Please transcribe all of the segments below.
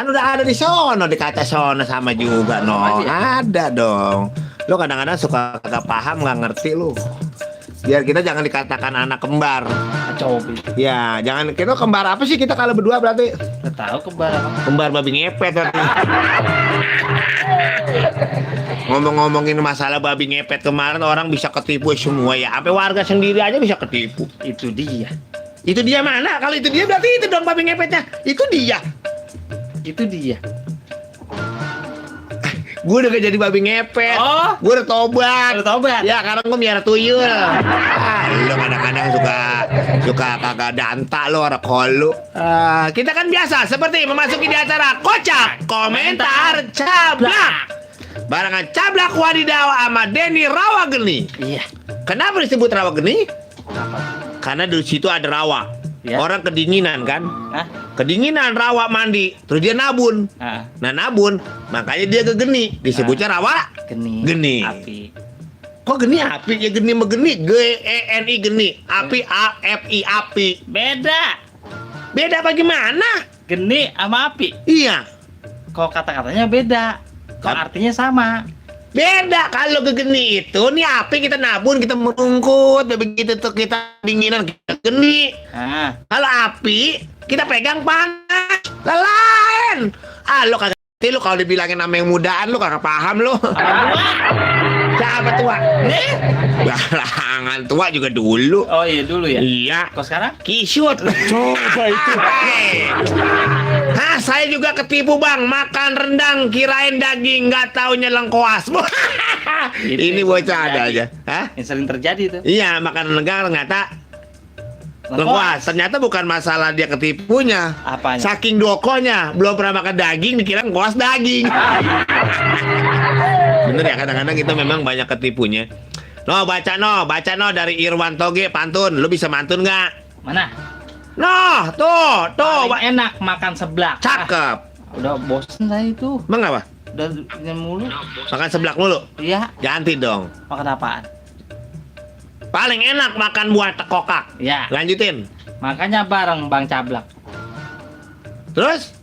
Kan udah ada di sono, di kaca sono sama juga, no. Ada dong. Lu kadang-kadang suka kagak paham, nggak ngerti lu. Biar kita jangan dikatakan anak kembar. Coba. Ya, jangan. Kita kembar apa sih kita kalau berdua berarti? Nggak tahu kembar apa. Kembar babi ngepet berarti. Ngomong-ngomongin masalah babi ngepet kemarin orang bisa ketipu semua ya. Sampai warga sendiri aja bisa ketipu. Itu dia. Itu dia mana? Kalau itu dia berarti itu dong babi ngepetnya. Itu dia. Itu dia. Gue udah gak jadi babi ngepet. Oh. Gue udah tobat. Udah tobat? Ya, karena gue miara tuyul. Lu kadang-kadang suka kagak danta lo orang kolu. Kita kan biasa seperti memasuki di acara kocak komentar cablak. Barangan cablak wadidaw sama Denny Rawageni. Iya. Kenapa disebut Rawageni? Apa? Karena di situ ada rawa. Ya. Orang kedinginan kan? Hah? Kedinginan rawa mandi, terus dia nabun. Ah. Nah nabun, makanya dia gegeni. Disebutnya rawa Geni. Geni. Api. Kok geni api? Ya geni megeni, GENI geni. Api AFI api. Beda. Beda apa gimana? Geni sama api. Iya. Kok kata-katanya beda. Kok artinya sama. Beda. Kalau gegeni itu nih api kita nabun, kita merungkut, begitu tuh kita dinginan kita geni. Ah. Kalau api kita pegang panas. Lain. Lo kagak ngerti lu kalau dibilangin nama yang mudaan lu kagak paham lu. Siapa tua? Nih. Barangan tua juga dulu. Oh iya dulu ya. Iya. Kok sekarang? Kisut. Coba itu. Hah, saya juga ketipu bang. Makan rendang kirain daging, nggak taunya lengkoas. Ini bocah ada aja. Hah? Yang sering terjadi tuh. Iya, makan rendang ternyata lengkoas. Ternyata bukan masalah dia ketipunya. Apanya? Saking dokonya, belum pernah makan daging, dikira lengkoas daging. Bener ya, kadang-kadang kita memang banyak ketipunya. Baca no dari Irwan Toge pantun. Lu bisa mantun nggak? Mana? Tuh. Paling enak makan seblak. Cakep. Udah bosen saya itu. Emang apa? Udah mulu. Makan seblak mulu? Iya. Ganti dong. Makan apaan? Paling enak makan buah tekokak. Ya. Lanjutin. Makanya bareng Bang Cablak. Terus?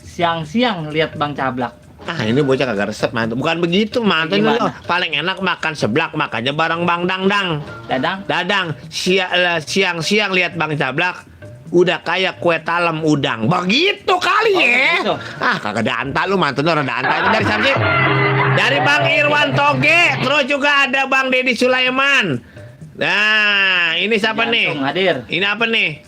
Siang-siang lihat Bang Cablak. Ini bocah kagak resep mantun. Bukan begitu mantun Gimana? lo. Paling enak makan seblak, makanya bareng Bang Dangdang. Dadang. Siang-siang lihat Bang Cablak. Udah kayak kue talam udang. Begitu kali ya. Begitu. Kagak ada anta lu mantun orang ada anta. Itu dari siapa sih? Dari Bang Irwan Toge. Terus juga ada Bang Deddy Sulaiman. Nah, ini siapa nih? Hadir. Ini apa nih?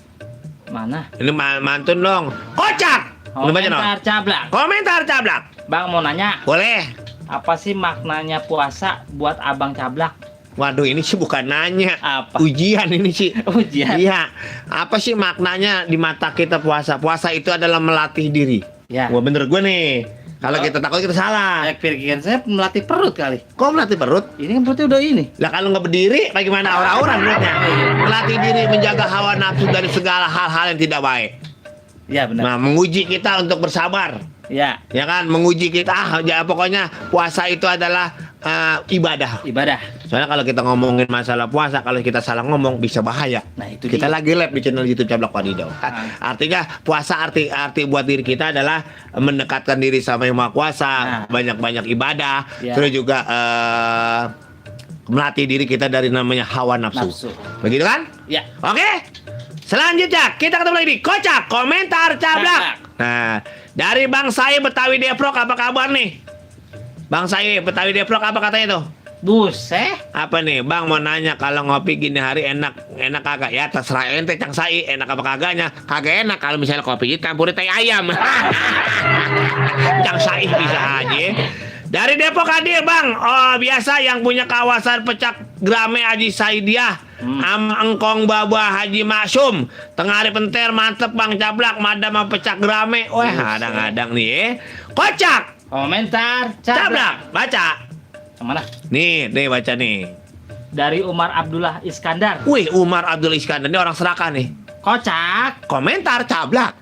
Mana? Ini mantun dong. Kocak. Lu baca dong. Komentar Cablak. Komentar cablak. Bang mau nanya, Boleh. apa sih maknanya puasa buat Abang Cablak? Waduh, ini sih bukan nanya. Apa? Ujian ini sih. Ujian. Iya. Apa sih maknanya di mata kita puasa? Puasa itu adalah melatih diri. Ya. Wah, bener gue nih. Kalau Oh. kita takut kita salah. Pikiran saya melatih perut kali. Kok melatih perut? Ini kan perutnya udah ini. Lah kalau nggak berdiri, bagaimana aura-aura perutnya? Oh, iya. Melatih diri menjaga hawa nafsu dari segala hal-hal yang tidak baik. Ya benar. Nah, menguji kita untuk bersabar. Ya. Ya kan, menguji kita. Ya, pokoknya puasa itu adalah ibadah. Ibadah. Soalnya kalau kita ngomongin masalah puasa, kalau kita salah ngomong bisa bahaya. Nah itu Kita dia. lagi live di channel YouTube Cablak Wadidaw. Artinya puasa arti buat diri kita adalah mendekatkan diri sama Yang Maha Kuasa, banyak-banyak ibadah, Ya. terus juga melatih diri kita dari namanya hawa nafsu. Begitu kan? Ya. Oke. Selanjutnya kita ketemu lagi di Kocak Komentar Cablak. Nah, dari Bang Sae Betawi Depok apa kabar nih? Bang Sae Betawi Depok apa katanya tuh? Buset. Apa nih Bang mau nanya, kalau ngopi gini hari enak kagak? Ya terserah ente Cang Sai, enak apa kagaknya? Kagak enak kalau misalnya kopi campur teh ayam. Cang Sai bisa aja. Dari Depok hadir Bang. Oh biasa yang punya kawasan Pecak Grame Haji Saidiah, Engkong Babah Haji Maksum, Tengari Penter mantep Bang Cablak, Madam Pecak Grame. Wah kadang-kadang nih Kocak Komentar Cablak. Baca. Yang mana? Nih baca nih. Dari Umar Abdullah Iskandar. Wih, Umar Abdul Iskandar ini orang Serakan nih. Kocak. Komentar Cablak.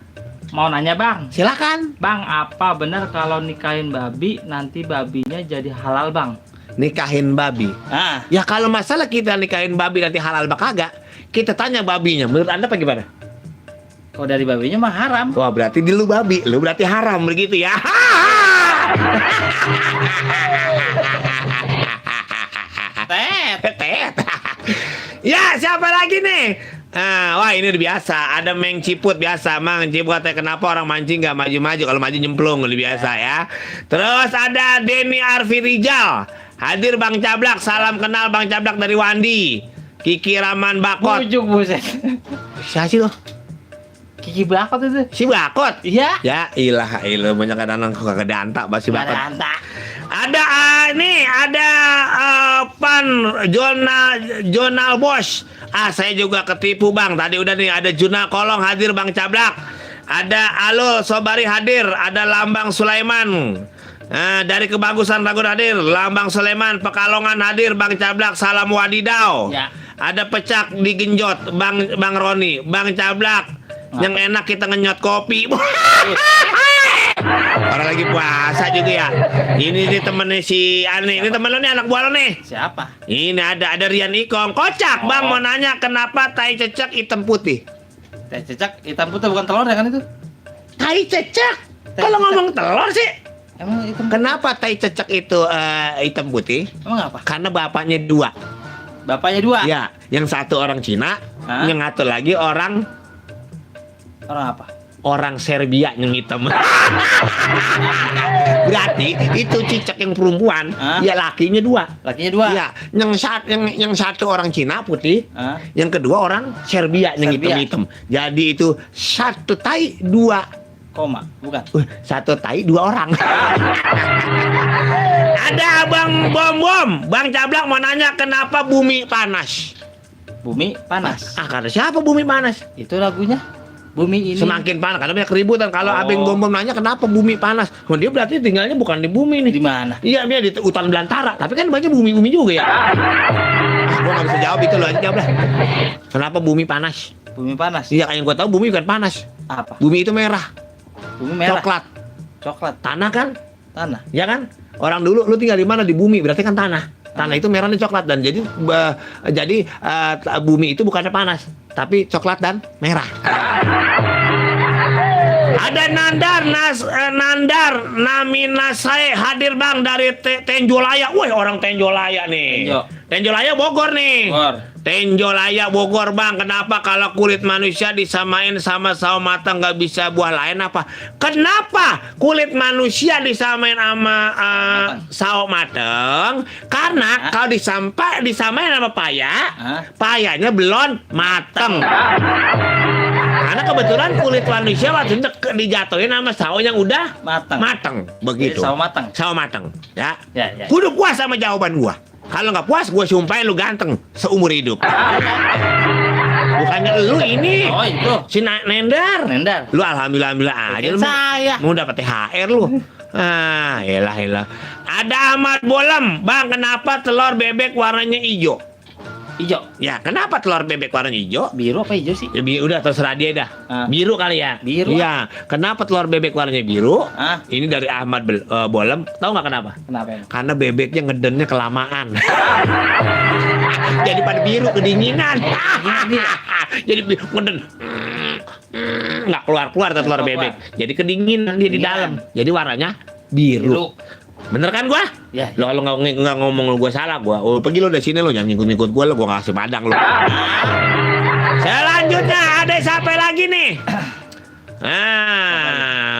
Mau nanya Bang. Silakan. Bang, apa benar kalau nikahin babi nanti babinya jadi halal Bang? Nikahin babi. Ya kalau masalah kita nikahin babi nanti halal apa kagak, kita tanya babinya. Menurut Anda apa gimana? Kalau dari babinya mah haram. Wah, berarti di lu babi, lu berarti haram begitu ya. Tet. Ya, siapa lagi nih? Wah, ini udah biasa. Ada Meng Ciput biasa. Mang Ciput, kenapa orang mancing nggak maju-maju? Kalau maju nyemplung, udah biasa ya. Terus ada Denny Arfi Rijal. Hadir Bang Cablak. Salam kenal Bang Cablak dari Wandi. Kiki Raman Bakot. Bujuk buset. Siapa sih lo? Kiki Bakot itu. Si Bakot? Iya. Ya ilah, banyak kadang kagak diantak si Bakot. Maranta. Ada nih, ada Pan Jonal Bos. Saya juga ketipu Bang. Tadi udah nih ada Juna Kolong hadir Bang Cablak. Ada Alul Sobari hadir, ada Lambang Sulaiman. Dari Kebagusan Ragun hadir, Lambang Sulaiman Pekalongan hadir Bang Cablak, salam wadidau. Ya. Ada Pecak di Genjot, Bang Roni, Bang Cablak. Yang enak kita ngenyot kopi. Orang lagi puasa juga ya. Ini nih temennya si Ani. Ini temen lo nih, anak buah lo nih. Siapa? Ini ada Rian Ikong. Kocak Bang, mau nanya kenapa tai cecak hitam putih? Tai cecak hitam putih bukan telur ya kan itu? Tai cecak? Tai Kalau cecak. ngomong telur sih. Emang hitam? Kenapa tai cecak itu hitam putih? Emang apa? Karena bapaknya dua. Bapaknya dua? Ya, yang satu orang Cina, Hah? yang satu lagi orang Orang apa? Serbia yang hitam. Berarti itu cicak yang perempuan, Hah? ya lakinya dua. Lakinya dua? Ya, yang satu orang Cina putih, Hah? yang kedua orang Serbia yang Serbia. hitam-hitam. Jadi itu satu tai dua. Koma? Bukan? Satu tai dua orang. Ada Bang Bom, Bang Cablak mau nanya kenapa bumi panas? Bumi panas. Karena siapa bumi panas? Itu lagunya. Bumi ini. Semakin panas, karena banyak keributan. Kalau Oh. Abeng Bom nanya kenapa bumi panas? Oh, dia berarti tinggalnya bukan di bumi nih. Di mana? Iya, dia di hutan belantara. Tapi kan banyak bumi-bumi juga ya. Gua nggak bisa jawab itu loh, jawab lah. Kenapa bumi panas? Bumi panas. Iya, yang gua tahu bumi bukan panas. Apa? Bumi itu merah, Bumi merah. coklat. Coklat. Tanah kan? Tanah. Ya kan? Orang dulu lu tinggal di mana? Di bumi, berarti kan tanah. Tanah itu merah dan coklat, dan jadi bumi itu bukannya panas, tapi coklat dan merah. Ada Nandar Naminasai hadir Bang dari Tenjolaya. Wih, orang Tenjolaya nih. Tenjolaya Bogor nih. Bogor. Tenjolaya Bogor Bang. Kenapa kalau kulit manusia disamain sama sawo matang nggak bisa buah lain apa? Kenapa kulit manusia disamain sama sawo matang? Karena kalau disamain sama payanya belum mateng. Karena kebetulan kulit manusia waktu itu dijatuhin sama sawo yang udah mateng. Begitu. Jadi sawo mateng. Ya. Ya. Kudu puas sama jawaban gua. Kalau nggak puas, gua sumpahin lu ganteng seumur hidup. Bukannya lu ini. Oh, itu. Si Nendar. Lu alhamdulillah aja lu. Saya. Mau dapat THR lu. Elah. Ada Ahmad Bolem. Bang, kenapa telur bebek warnanya hijau? Hijau. Ya, kenapa telur bebek warnanya hijau? Biru apa hijau sih? Ya, udah terserah dia dah. Biru kali ya. Biru. Iya. Kenapa telur bebek warnanya biru? Ah. Ini dari Ahmad Bolem. Tahu nggak kenapa? Kenapa emang? Karena bebeknya ngedennya kelamaan. Jadi pada biru kedinginan. Jadi ngeden. Nggak keluar telur bebek. Jadi kedinginan dia di dalam. Jadi warnanya biru. Bener kan gua? Ya. Lo kalau nggak ngomong lo gua salah gua. Oh, pergi lo dari sini lo, jangan ngikut gua lo, gua nggak kasih padang lo. Selanjutnya ada siapa lagi nih?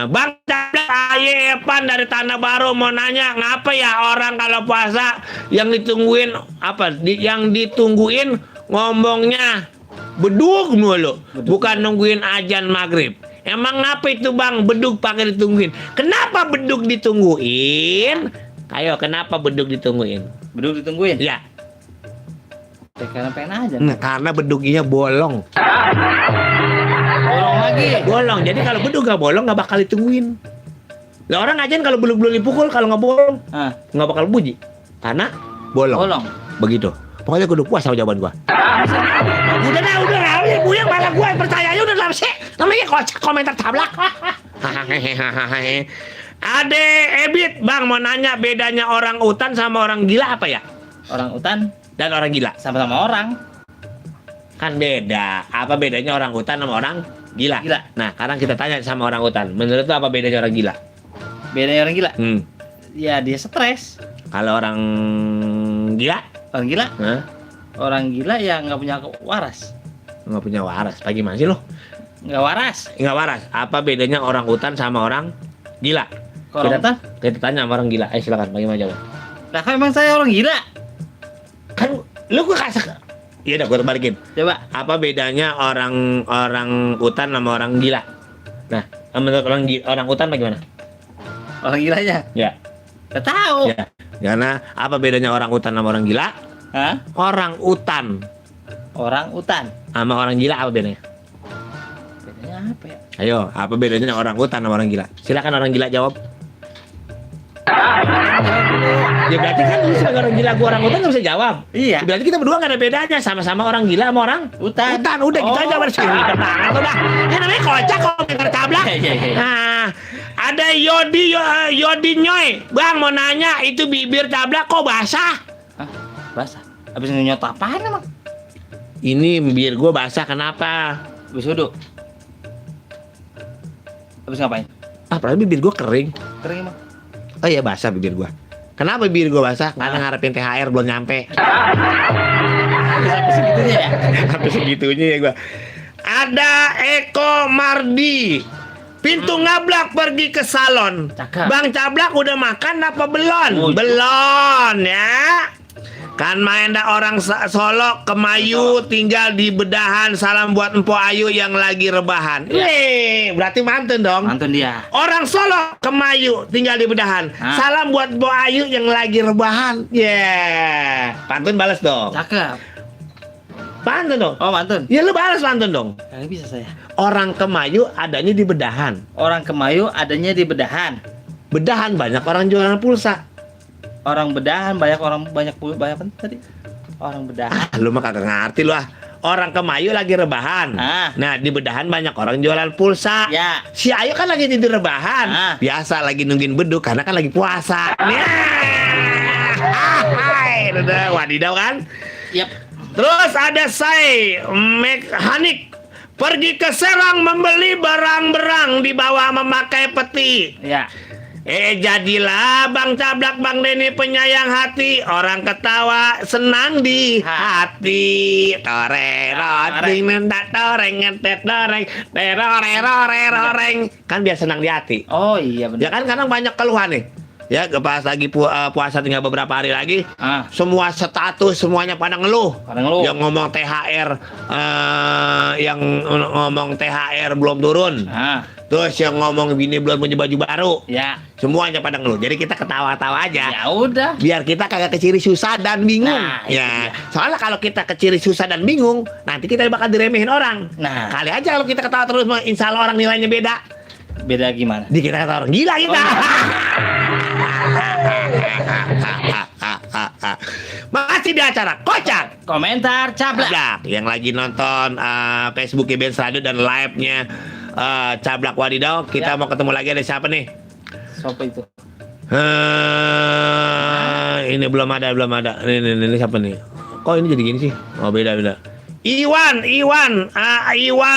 Bang Cablak Aye Epan dari Tanah Baru mau nanya ngapa ya orang kalau puasa yang ditungguin yang ditungguin ngomongnya bedug mulu, bukan nungguin azan maghrib. Emang ngapa itu Bang bedug pakai ditungguin? Kenapa bedug ditungguin? Ayo, kenapa bedug ditungguin? Bedug ditungguin? Ya. Karena pengen aja. Karena bedugnya bolong. Bolong lagi. Bolong. Jadi kalau bedug nggak bolong nggak bakal ditungguin. Lah orang aja kalau belum dipukul kalau nggak bolong nggak bakal bunyi. Karena bolong. Begitu. Pokoknya kudu puas sama jawaban gua. Udah buyang malah gua percayanya udah dalam sih. Namanya kocak komentar tablak. Ade Ebit, Bang mau nanya bedanya orang utan sama orang gila apa ya? Orang utan dan orang gila sama-sama orang. Kan beda. Apa bedanya orang utan sama orang Gila. Gila. Nah, sekarang kita tanya sama orang utan. Menurut lu apa bedanya orang gila? Bedanya orang gila? Hmm. Ya dia stres. Kalau orang gila? Orang gila? Hah? Orang gila ya nggak punya waras. Nggak punya waras. Apa gimana sih lo? Nggak waras. Nggak waras. Apa bedanya orang utan sama orang gila? Kalau orang utan? Kita tanya sama orang gila. Silakan. Bagaimana jawab? Nah kan emang saya orang gila. Kan lu gue kasih. Iya dah, gue balikin. Coba. Apa bedanya orang utan sama orang gila? Nah, menurut orang utan bagaimana? Orang gilanya? Ya. Nggak tahu. Ya. Karena apa bedanya orang utan sama orang gila? Hah? Orang utan Orang utan. sama orang gila apa bedanya? Bedanya apa ya? Ayo, apa bedanya orang utan sama orang gila? Silakan orang gila jawab. Ya berarti kan lu sebagai orang gila, gua orang utan nggak bisa jawab. Iya. Berarti kita berdua nggak ada bedanya, sama-sama orang gila sama orang Utan. Udah kita Oh. aja bersih banget udah. Ya namanya kocak komentar cablak. Iya. Nah, ada Yodi Nyoy. Bang mau nanya, itu bibir cablak kok basah? Hah? Basah. Abis nyot apaan emang? Ini bibir gua basah kenapa? Abis wudhu. Abis ngapain? Padahal bibir gua kering. Kering emang. Oh iya basah bibir gua. Kenapa bibir gua basah? Karena ngarepin THR belum nyampe. Sampai segitunya ya? Sampai segitunya ya gua. Ada Eko Mardi. Pintu ngablak pergi ke salon. Cakep. Bang Cablak udah makan apa belum? Oh, Belum ya. Kan main dah orang Solo ke Mayu tinggal di bedahan. Salam buat Empo Ayu yang lagi rebahan. Weh, berarti mantun dong. Mantun dia. Orang Solo ke Mayu tinggal di bedahan. Hah? Salam buat Empo Ayu yang lagi rebahan. Yeah. Pantun balas dong. Cakep. Pantun dong. Oh mantun. Ya lu balas pantun dong. Kagak bisa saya. Orang ke Mayu adanya di bedahan. Orang Kemayu adanya di bedahan. Bedahan banyak orang jualan pulsa. Orang bedahan banyak apa tadi? Orang bedahan. Lu mah kagak ngerti lu ah. Orang ke Mayu lagi rebahan. Ah. Nah, di bedahan banyak orang jualan pulsa. Ya. Si Ayu kan lagi di rebahan. Ah. Biasa lagi nungguin beduk karena kan lagi puasa. Hai, udah wadidaw kan? Yap. Terus ada saya mekanik pergi ke Serang membeli barang-barang dibawa memakai peti. Ya. Jadilah Bang Cablak Bang Denny penyayang hati. Orang ketawa senang di hati. Toreng nentak toreng ngetet toreng teroreng. Kan dia senang di hati. Oh iya Ya benar. kan kadang banyak keluhan nih. Ya pas lagi puasa tinggal beberapa hari lagi. Ah. Semua status semuanya pada ngeluh. Pada ngeluh. Yang ngomong THR belum turun. Ah. Terus yang ngomong bini belum punya baju baru. Ya. Semuanya pada ngeluh. Jadi kita ketawa-tawa aja. Ya udah. Biar kita kagak keciri susah dan bingung. Nah, itu Ya. dia. Soalnya kalau kita keciri susah dan bingung, nanti kita bakal diremehin orang. Nah. Kali aja kalau kita ketawa terus, insya Allah orang nilainya beda. Beda gimana? Di kita kata orang gila kita. Masih di acara Kocak Komentar Cablak. Cablak yang lagi nonton Facebooknya Ben Radio dan live-nya Cablak Wadidaw. Kita Ya. mau ketemu lagi, ada siapa nih? Siapa itu? Ini belum ada. Ini siapa nih? Kok ini jadi gini sih? Oh beda. Iwan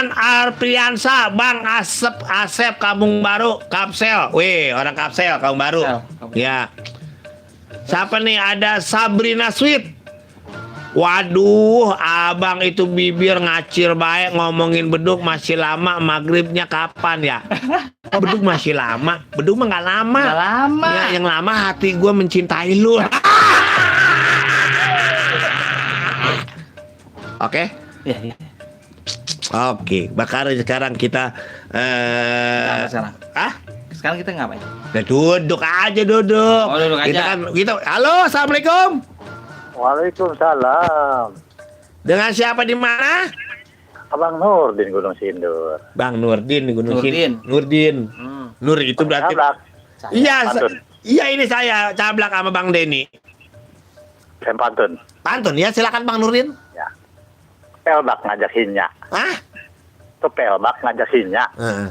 Arpriansa, Bang Asep Kampung Baru, Kapsel. Wih, orang Kapsel, Kampung Baru. Kapsel. Ya. Siapa nih? Ada Sabrina Sweet. Waduh, abang itu bibir ngacir baik ngomongin beduk masih lama, maghribnya kapan ya? Oh, beduk masih lama. Beduk mah nggak lama. Nggak lama. Ya, yang lama hati gue mencintai lu. Oke? Ya. Oke, bakar sekarang kita Apa sekarang? ah? Sekarang kita ngapain? Nah, duduk aja. Oh, duduk Kita aja. halo, assalamualaikum. Waalaikumsalam. Dengan siapa di mana? Abang Nurdin Gunung Sindur. Bang Nurdin di Gunung Nurdin. Nurdin. Nur itu berarti. Cablak. Iya, Pantun. iya ini saya Cablak sama Bang Denny. Saya pantun. Pantun ya, silakan Bang Nurdin. Ya. Pelbak ngajak Hinya. Hah? Itu Pelbak ngajak Hinya. Heeh.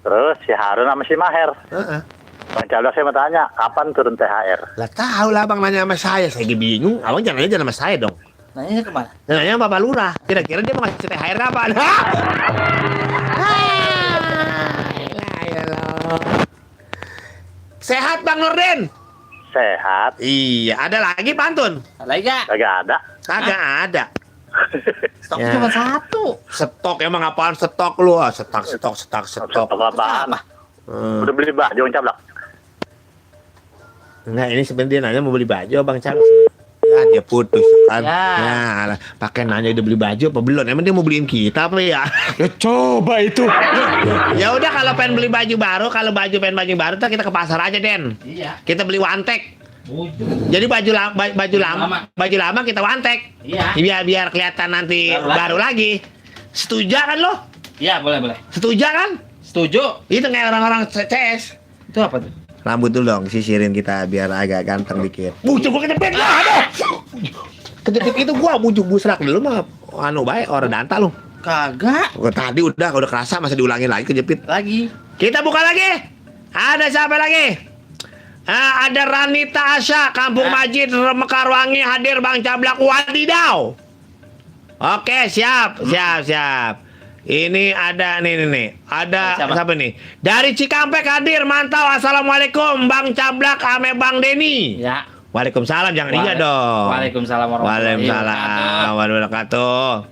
Terus si Harun sama si Maher. Heeh. Bang Cablak saya mau tanya, kapan turun THR? Lah tahu lah Bang nanya sama saya bingung. Abang jangan nanya sama saya dong. Nanya kemana? Nanya sama Bapak Lurah. Kira-kira dia mau ngasih THR kapan? Sehat Bang Nurdin? Sehat. Iya, ada lagi pantun? Lagi gak? Kagak ada. Kagak ada. Stok Ya. cuma satu. Stok emang apaan stok lu? Ah, stok. Apa-apaan. Udah beli baju Bang Cablak. Enggak, ini sebenarnya dia nanya mau beli baju Bang Cablak. Ya, dia putus kan. Ya. Ya, pakai nanya udah beli baju apa belum? Emang dia mau beliin kita apa ya? Ya coba itu. Ya udah kalau pengen beli baju baru, kalau pengen baju baru tuh kita ke pasar aja, Den. Iya. Kita beli wantek. Jadi baju lama kita wantek. Iya. Biar kelihatan nanti baru lagi. Setuju kan lo? Iya, boleh. Setuju kan? Setuju. Itu kayak orang-orang CS. Itu apa tuh? Rambut dulu dong, sisirin kita biar agak ganteng dikit. Bujuk gua kejepit lah, aduh. Kejepit itu gua bujuk busrak dulu mah anu baik orang danta lu. Kagak. Tadi udah kerasa masa diulangin lagi kejepit. Lagi. Kita buka lagi. Ada siapa lagi? Ada Ranita Asya, Kampung Majid, Mekarwangi hadir Bang Cablak wadidaw. Oke, siap. Ini ada nih. Ada siapa nih? Dari Cikampek hadir, mantau. Assalamualaikum Bang Cablak ame Bang Denny. Ya. Waalaikumsalam, jangan iya dong. Waalaikumsalam warahmatullahi wabarakatuh.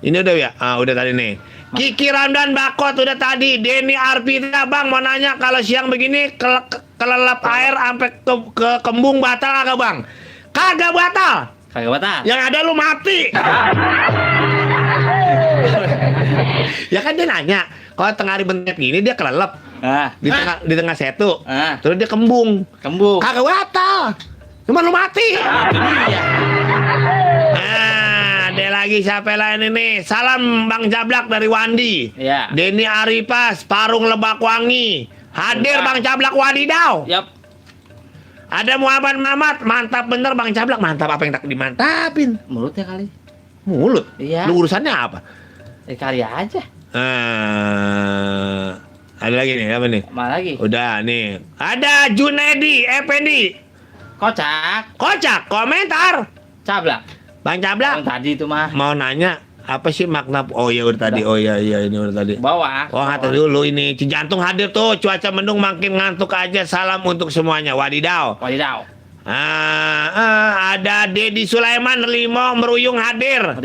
Ini udah ya? Udah tadi nih. Kiki Ramdan Bakot udah tadi. Denny Arpita Bang mau nanya kalau siang begini kelelap air sampai ke kembung batal kagak Bang? Kagak batal. Yang ada lu mati. Ya kan dia nanya, kalau tengah hari bentet gini dia kelelep di tengah setu, terus dia kembung. Kagak batal, cuma lu mati. Ada lagi siapa lain ini? Salam Bang Cablak dari Wandi. Ya. Denny Aripas, Parung Lebakwangi. Hadir Bang Cablak wadidaw. Yap. Ada Muhammad Mamat, mantap bener Bang Cablak. Mantap apa yang tak dimantapin? Mulutnya kali. Mulut? Iya. Lu urusannya apa? Kali aja. Ada lagi nih, apa nih? Mana lagi? Udah nih. Ada Junedi, Effendi. Kocak. Komentar. Cablak. Bang Cablak. Yang tadi itu mah. Mau nanya apa sih makna? Oh iya udah tadi. Oh iya ini udah tadi. Bawah. Oh ngata dulu ini. Cijantung hadir tuh. Cuaca mendung makin ngantuk aja. Salam untuk semuanya. Wadidaw. Ada Dedi Sulaiman Limo Meruyung hadir.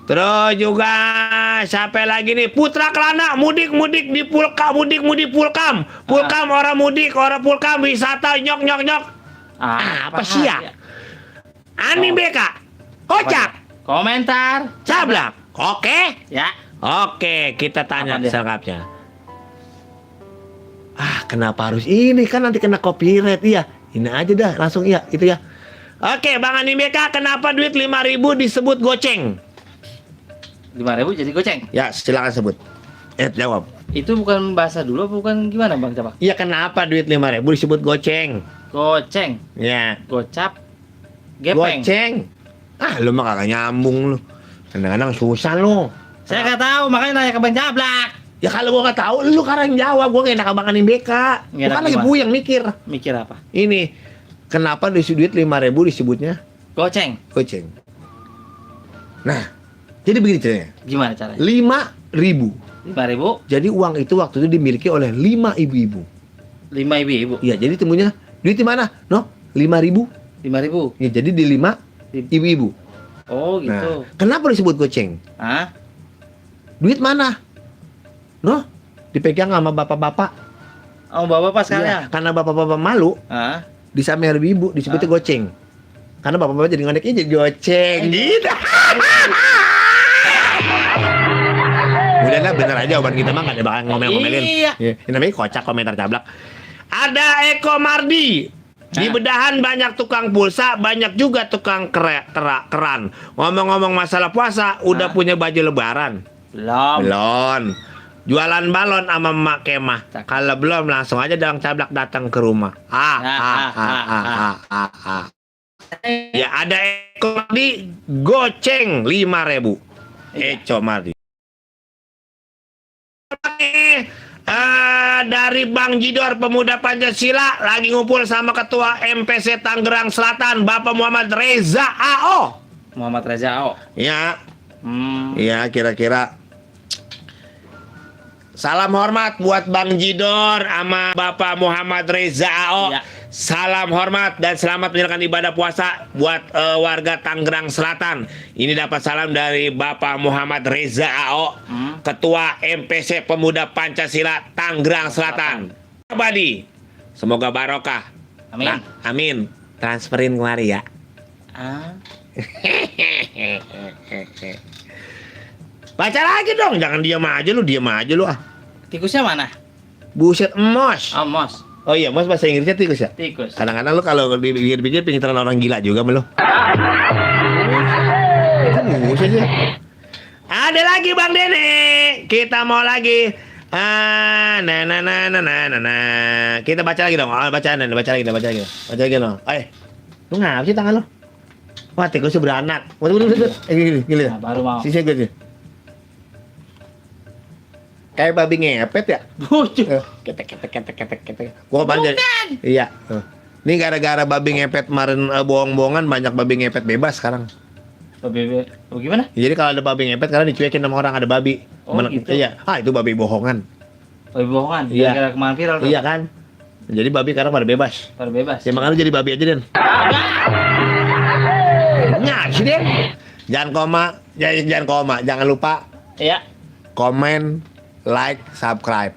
Terus juga siapa lagi nih? Putra Kelana mudik di Pulkam, mudik Pulkam. Orang mudik, orang Pulkam wisata nyok. Apa sih ya? Ani BK. Kocak. Komentar. Cablak. Oke? Ya. Oke, kita tanya selengkapnya. Kenapa harus ini? Kan nanti kena copyright. Iya. Ini aja dah, langsung iya, itu ya. Oke, Bang Ani BK, kenapa duit 5.000 disebut goceng? 5.000 jadi goceng? Ya, silakan sebut. Jawab. Itu bukan bahasa dulu, bukan gimana Bang Cablak? Iya, kenapa duit 5.000 disebut goceng? Goceng. Ya. Gocap. Gepeng. Goceng. Lu mah kagak nyambung lu. Kadang-kadang susah lu. Saya nggak tahu, makanya nanya ke Bang Cablak. Ya kalau gua nggak tahu, lu sekarang jawab. Gua nggak enak Bang Ani BK. Gua kan lagi buyang mikir. Mikir apa? Ini, kenapa duit 5.000 disebutnya goceng? Nah, jadi begini caranya. Gimana caranya? 5.000. 5.000? Jadi uang itu waktu itu dimiliki oleh 5 ibu-ibu. 5 ibu-ibu? Iya, jadi temunya duit di mana? 5.000. 5.000? Ya, jadi di 5 ibu-ibu. Oh gitu. Nah, kenapa disebut goceng? Duit mana? Dipegang sama bapak-bapak. Oh, bapak-bapak sekalian. Ya, karena bapak-bapak malu. Disamer ibu disebutnya goceng. Karena bapak-bapak jadi ngondeknya jadi goceng gitu. Udahlah bener aja jawaban kita mah gak ada bakal ngomel-ngomelin. Iya. Ini namanya kocak komentar Cablak. Ada Eko Mardi. Di Bedahan banyak tukang pulsa, banyak juga tukang keran. Ngomong-ngomong masalah puasa, udah punya baju lebaran? Belum. Jualan balon sama Mak Kemah. Kalau belum langsung aja Bang Cablak datang ke rumah. Ya ada Eko Mardi goceng 5.000. Eko Mardi. Dari Bang Jidor Pemuda Pancasila lagi ngumpul sama Ketua MPC Tangerang Selatan Bapak Muhammad Reza AO. Ya. Ya kira-kira. Salam hormat buat Bang Jidor sama Bapak Muhammad Reza AO. Salam hormat dan selamat menjalankan ibadah puasa buat warga Tangerang Selatan. Ini dapat salam dari Bapak Muhammad Reza AO, Ketua MPC Pemuda Pancasila Tangerang Selatan. Abadi, semoga barokah. Amin. Nah, amin. Transferin kemari ya. Baca lagi dong, jangan diam aja lu ah. Tikusnya mana? Buset emos. Oh, mos. Oh iya, mas bahasa Inggrisnya tikus ya? Tikus. Kadang-kadang lu kalau dipikir-pikir pintaran orang gila juga melu. Buset sih. Ada lagi Bang Dene. Kita mau lagi. Kita baca lagi dong. Baca lagi dong. Lu ngapa sih tangan lu? Wah, tikusnya beranak. Gini. Nah, baru mau. Sisi gue. Kayak babi ngepet ya? Bucuk. Ketek. Gua banyak. Iya. Ini gara-gara babi ngepet kemarin bohong-bohongan banyak babi ngepet bebas sekarang. Babi gimana? Jadi kalau ada babi ngepet karena dicuekin sama orang ada babi. Oh, gitu. Iya. Itu babi bohongan. Babi bohongan. Iya. Gara-gara kemarin viral tuh. Iya kan? Jadi babi sekarang pada bebas. Pada bebas. Ya makanya lu jadi babi aja, Den. Nyar sih, Den. Jangan koma. Jangan lupa Iya. komen, like, subscribe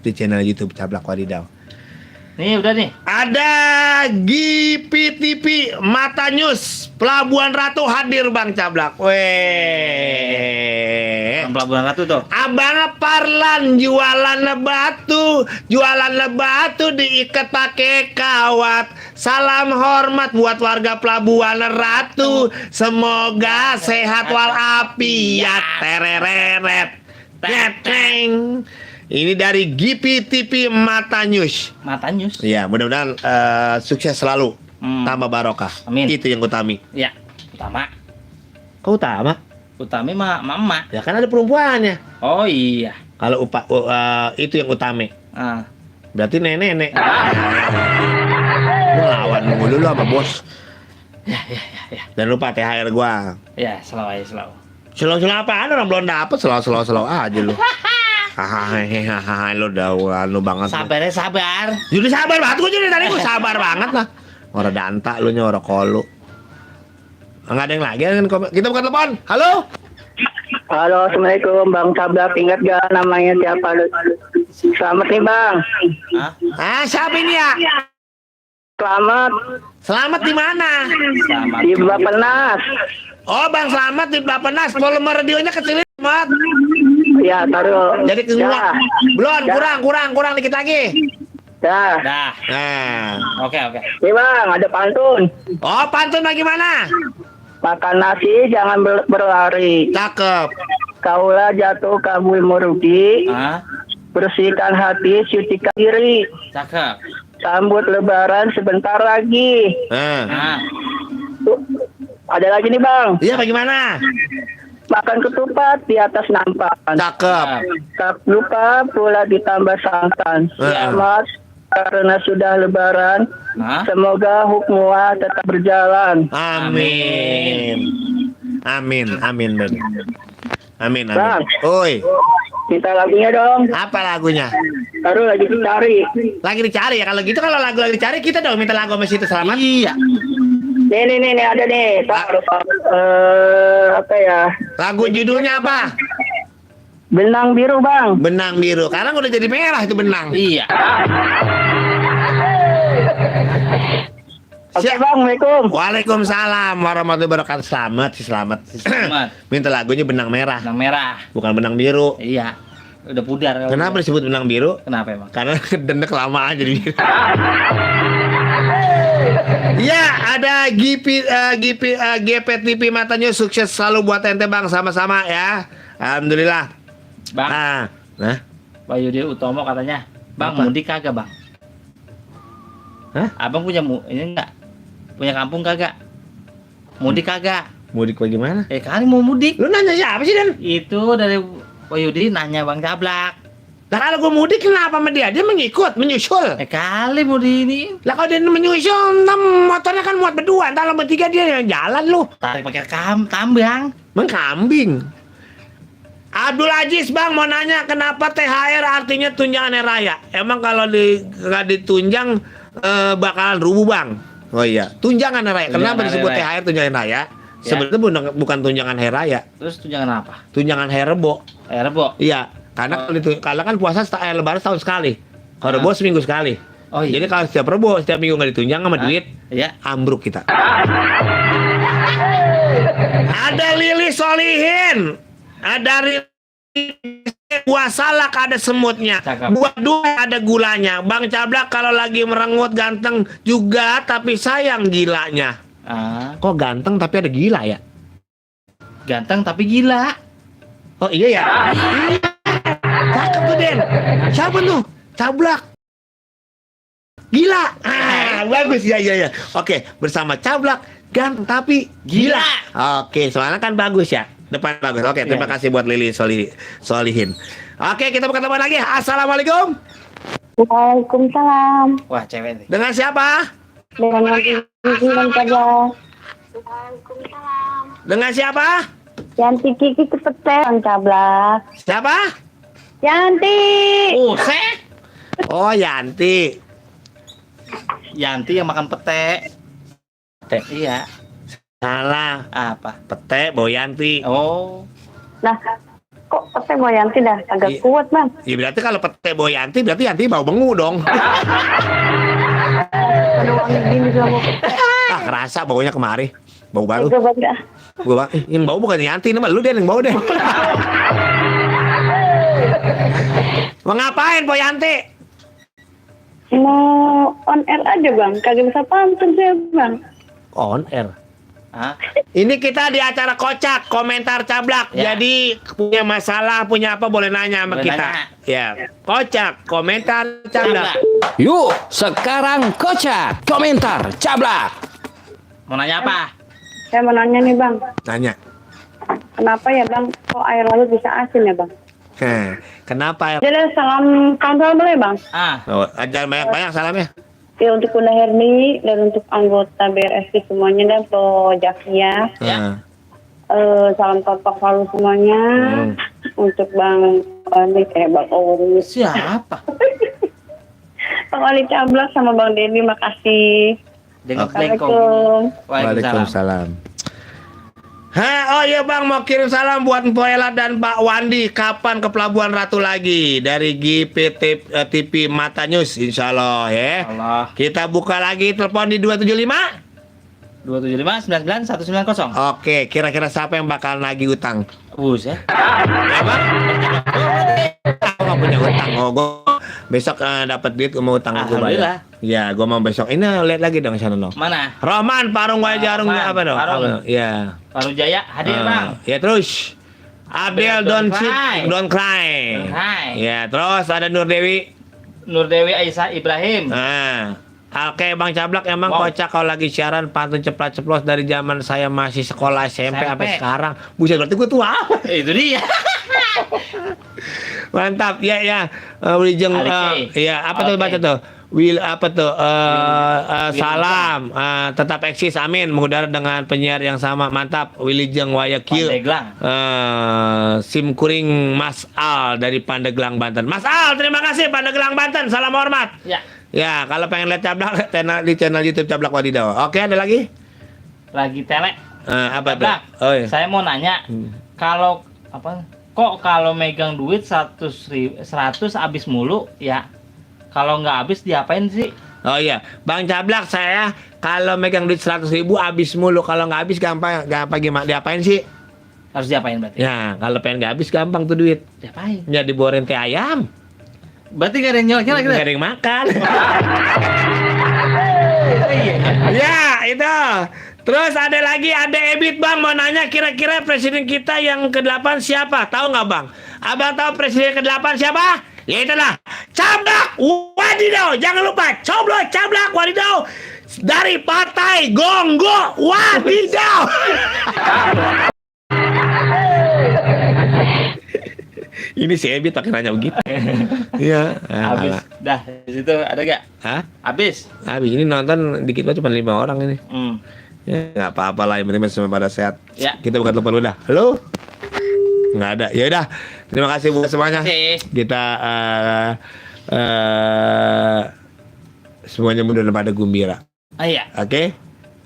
di channel YouTube Cablak Wadidaw. Nih udah nih. Ada GPTV Mata News Pelabuhan Ratu hadir Bang Cablak. Weh. Pelabuhan Ratu tuh. Abang Parlan jualan batu diikat pakai kawat. Salam hormat buat warga Pelabuhan Ratu. Semoga sehat walafiat. Tereret. Teteng. Ini dari GPTV Mata News. Mata News. Iya, mudah-mudahan sukses selalu. Tambah barokah. Amin. Itu yang utami. Iya. Utama. Kau utama? Utami mah mama. Ya kan ada perempuannya. Oh iya. Kalau itu yang utame. Berarti nenek. Lu lawan mulu lu sama bos. Ya. Dan lupa THR gua. Ya, selalu. Slow apaan orang belum dapet slow aja lu. Hahaha lu lu banget. Sabar. Jadi sabar banget gua jadi tadi gua sabar banget lah. Orang danta lu nya orang kolu. Enggak ada yang lagi kan kita buka telepon. Halo? Halo, Assalamualaikum Bang Cablak. Ingat gak namanya siapa? Selamat nih Bang. Siapa ini ya? Selamat di mana? Selamat. Di Bapenas. Oh, Bang Selamat di Bapenas. Volume radionya kecilin banget. Ya, taruh. Jadi keluar. Belum, kurang dikit lagi. Dah. Nah. Oke. Nih Bang, ada pantun. Oh, pantun bagaimana? Makan nasi jangan berlari. Cakep. Kaulah jatuh kabul merugi. Bersihkan hati, sucikan diri. Cakep. Sambut lebaran sebentar lagi. Ada lagi nih Bang. Iya, bagaimana? Makan ketupat di atas nampan. Cakep. Tak lupa pula ditambah santan. Selamat karena sudah lebaran. Semoga hukmuah tetap berjalan. Amin. Ben. Amin. Bang. Oi. Minta lagunya dong. Apa lagunya? Baru lagi dicari. Lagi dicari ya. Kalau lagu lagi dicari kita dong minta lagu sama situ Selamat. Iya. Nih ada nih. Apa ya? Lagu judulnya apa? Benang biru Bang. Benang biru. Sekarang udah jadi merah itu benang. Iya. Oke Bang, Assalamualaikum. Waalaikumsalam warahmatullahi wabarakatuh. Selamat. Minta lagunya benang merah. Benang merah. Bukan benang biru. Iya. Udah pudar. Kenapa disebut benang biru? Kenapa emang? Karena dendek kelamaan jadi. Ya, ada GPTV Matanya sukses selalu buat ente Bang, sama-sama ya. Alhamdulillah. Bang. Nah. Wahyudi Utomo katanya, Bang Apa? mudik kagak Bang? Hah? Abang punya ini enggak? Punya kampung kagak? Mudik kagak? Mudik bagaimana? Kali mau mudik. Lu nanya siapa sih Dan? Itu dari Wahyudi nanya Bang Cablak. Lah kalau gue mudik kenapa sama dia? Dia menyusul. Kali mau di ini. Lah kalau dia menyusul, entar motornya kan muat berdua, entar lo bertiga dia yang jalan lu. Tarik pakai tambang. Mengkambing. Abdul Aziz Bang mau nanya kenapa THR artinya tunjangan hari raya? Emang kalau nggak ditunjang bakalan rubuh bang. Oh iya, tunjangan hari raya. Kenapa Tunjangan hari disebut raya. THR tunjangan raya? Ya. Sebenarnya bukan tunjangan hari raya, Terus tunjangan apa? tunjangan hari rebo. Rebo. Iya, karena kalau kan puasa lebaran setahun sekali. Kalau rebo seminggu sekali. Oh iya. Jadi kalau setiap rebo, setiap minggu nggak ditunjang sama duit, Iya. ambruk kita. Ada Lili Solihin, ada buah salak, ada semutnya, Cakep. buah dua ada gulanya. Bang Cablak kalau lagi merengut ganteng juga, tapi sayang gilanya. Kok ganteng tapi ada gila ya? Ganteng tapi gila. Oh iya ya. Cakep tuh Den. Siapa tuh? Cablak. Gila. Bagus ya. Oke, bersama Cablak ganteng tapi gila. Oke, soalnya kan bagus ya. Depan bagus. Oke, terima kasih buat Lili Solihin. Oke, kita buka telepon lagi. Assalamualaikum. Waalaikumsalam. Wah, cewek nih. Dengan siapa? Dengan Yanti dan Cablak. Dengan siapa? Yanti Kiki Cepete Bang Cablak. Siapa? Yanti. Usek. Oh, Yanti. Yanti yang makan pete. Iya. Salah. Apa? Pete, Boyanti. Oh. Nah, kok pete mau Yanti dah agak Iya. kuat bang. Ya berarti kalau pete Boyanti berarti Yanti bau bengu dong. Ada wangi gini sama pete. Kerasa baunya kemari. Bau baru. Coba dah. Gua yang bau bukan Yanti, nama lu deh yang bau deh. Mau ngapain Boyanti? Mau on air aja bang, kagak bisa pantun saya bang. On air. Hah? Ini kita di acara kocak, komentar Cablak. Ya. Jadi punya masalah, punya apa boleh nanya sama Boleh kita. nanya. Ya, kocak, komentar Cablak. Yuk, sekarang kocak komentar Cablak. Mau nanya apa? Saya mau nanya nih bang, Nanya. kenapa ya bang kok air laut bisa asin ya bang? Kenapa? Jadi salam kawan boleh bang? Oh, ajar banyak-banyak salamnya. Ya untuk Bunda Herni dan untuk anggota BRSI semuanya dan Pro Jakia. Ya. Salam kompak selalu semuanya. Untuk Bang Bang Oli. Siapa? Bang Oli Cablak sama Bang Denny makasih. Dengan Assalamualaikum. Waalaikumsalam. Oh iya Bang, mau kirim salam buat Mpo Ella dan Pak Wandi. Kapan ke Pelabuhan Ratu lagi? Dari GPT TV Mata News, insya Allah ya. Allah. Kita buka lagi telepon di 275. 275 99 190. Oke, kira-kira siapa yang bakal nagih utang? Buset. Ya Bang? Aku gak punya utang. Oh, gue besok dapat duit mau utang gue Alhamdulillah. bayar. Ya, gue mau besok. Ini lihat lagi dong sana dong. Mana? Roman Parung Jarum Roman, apa dong? Parung. Apa? Ya. Baru Jaya hadir bang. Ya terus Abel Don't Don't Cry. Don't Cry. Don't Cry. Ya, terus ada Nur Dewi. Nur Dewi Aisyah Ibrahim. Oke Bang Cablak, emang Wow. kocak kalau lagi siaran pantun ceplas-ceplos dari zaman saya masih sekolah SMP SMP. sampai sekarang. Buset, berarti gue tua. Itu dia. Mantap ya. Wilujeng Alexei. ya apa tuh Oke. baca tuh? Salam tetap eksis amin, mengudara dengan penyiar yang sama. Mantap. Wilujeng Wayakil. Pandeglang. Sim kuring Mas Al dari Pandeglang Banten. Mas Al, terima kasih Pandeglang Banten. Salam hormat. Ya. Ya, kalau pengen lihat Cablak di channel YouTube Cablak Wadidaw. Oke, ada lagi? Lagi tele. Apa tuh? Cablak. Oh iya. Saya mau nanya, kalau apa? Kok kalau megang duit 100 habis mulu ya? Kalau nggak habis diapain sih? Oh iya, Bang Cablak, saya kalau megang duit 100.000 habis mulu. Kalau nggak habis gampang gimana? Diapain sih? Harus diapain berarti? Ya, kalau pengen nggak habis gampang tuh duit. Diapain? Ya diborin teh ayam. Berarti gak ada yang nyolek gitu? Nggak ada yang makan. Iya. Ya, itu. Terus ada lagi, ada Ebit Bang mau nanya, kira-kira presiden kita yang ke-8 siapa? Tahu nggak Bang? Abang tahu presiden ke-8 siapa? Ya itulah Cablak Wadidaw. Jangan lupa coblos Cablak Wadidaw dari Partai Gonggo Wadidaw. Ini si Ebit pakai nanya begitu. Iya. Habis. Dah, di situ ada gak? Hah? Habis. Habis ini nonton dikit banget cuma 5 orang ini. Hmm. Ya nggak apa-apa lah, yang penting semua pada sehat. Ya. Kita buka telepon dulu dah. Halo? Nggak ada. Ya udah. Terima kasih buat semuanya. Terima kasih. Kita semuanya mudah dan pada gembira. Ah, iya, Oke?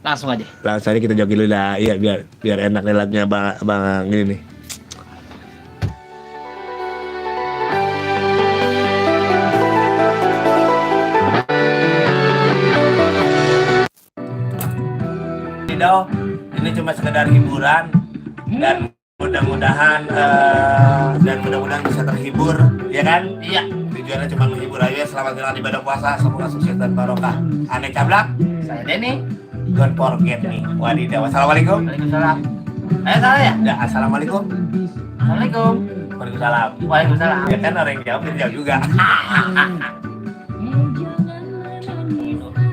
langsung aja. Langsung aja kita joki dulu dah. Iya, biar enak nih lagunya bang ini nih. Ini cuma sekedar hiburan dan mudah-mudahan bisa terhibur, ya kan? Iya. Tujuannya cuma menghibur aja. Selamat menjalankan ibadah puasa, semoga sukses dan barokah. Aneh Cablak, Saya Denny. don't forget nih. Wadidaw. Assalamualaikum. Waalaikumsalam. Salah ya? Ya, assalamualaikum. Assalamualaikum. Waalaikumsalam. Waalaikumsalam. Ya kan orang yang jawab dia jawab juga.